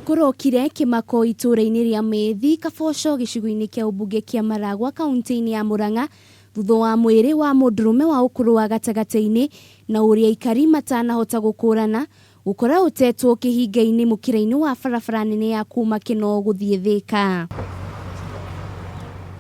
Kũrokire kĩmako itũũra-inĩ rĩa Mĩĩthi, Kaboco gĩcigo-inĩ kĩa ũmbunge kĩa Maragwa kaunti-inĩ ya Murang'a thutha wa mwĩrĩ wa mũndũrũme wa ũkũrũ wa gatagatĩ-inĩ na ũrĩa aikari matanahota gũkũrana gũkora ũtetwo kĩhinga-inĩ mũkĩra-inĩ wa barabara nene ya kuma Kinoo gũthiĩ Thĩka.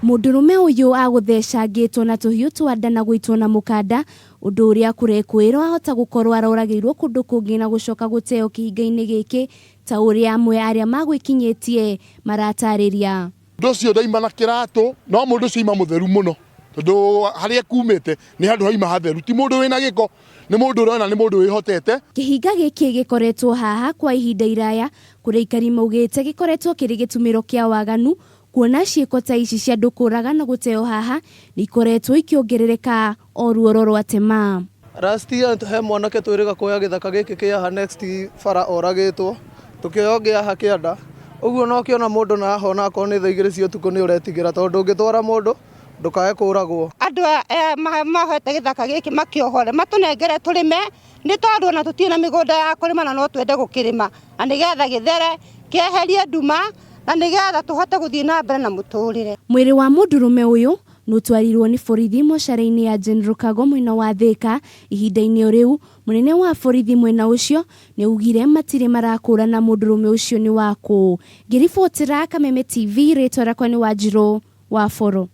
Mũndũrũme ũyũ agũthecangĩtwo na tũhiũ twa nda na gũitwo na mũkanda, ũndũ ũrĩa kũrekũĩrwo ahota gũkorwo aroragĩirwo kũndũ kũngĩ na gũcoka gũteo kĩhinga-inĩ gĩkĩ ta ũrĩa amwe arĩa magwĩkinyĩtie maratarĩria. Mũndũ ũcio ndaima na kĩratũ, no mũndũ ũcio aima mũtheru mũno tondũ harĩa ekumĩte nĩ handũ haima hatheru, ti mũndũ wĩna gĩko, nĩ mũndũ ũrona nĩ mũndũ wĩhotete. Kĩhinga gĩkĩ gĩkoretwo haha kwa ihinda iraya, kũrĩa aikari maugĩte gĩkoretwo kĩrĩ gĩtumĩro kĩa waganu, kuona ciĩko ta ici cia andũ kũraga na gũteo haha nĩ ikoretwo ikĩongerereka o ruoro rwatema. Last year he mwanake twĩrĩga kuoya gĩthaka gĩkĩ kĩ haha next bara oragĩtwo, tũkĩoya ũngĩ haha kĩanda, ũguo ona ũkĩona mũndũ na haha ona akorwo nĩ thaa igĩrĩ cia ũtukũ nĩ ũretigĩra tondũ ndũngĩtwara mũndũ ndũkae kũragwo. Andũ aya mahoete gĩthaka gĩkĩ makĩohore matũnengere tũrĩme nĩ tondũ ona tũtirĩ na mĩgũnda ya kũrĩma na no twende gũkĩrĩma na nĩgetha gĩthere kĩeherie nduma na nĩgetha tũhote gũthiĩ na mbere na mũtũrĩre. Mwĩrĩ wa mũndũrũme ũyũ nĩũtwarirwo nĩ borithi mocarĩ-inĩ ya General Kago mwena wa Thĩka. Ihinda-inĩ o rĩu, mũnene wa borithi mwena ũcio nĩaugire matirĩ marakũrana mũndũrũme ũcio nĩ wa kũ. Ngĩribotera Kameme TV, rĩtwa rĩakwa nĩ Wanjirũ wa Boro.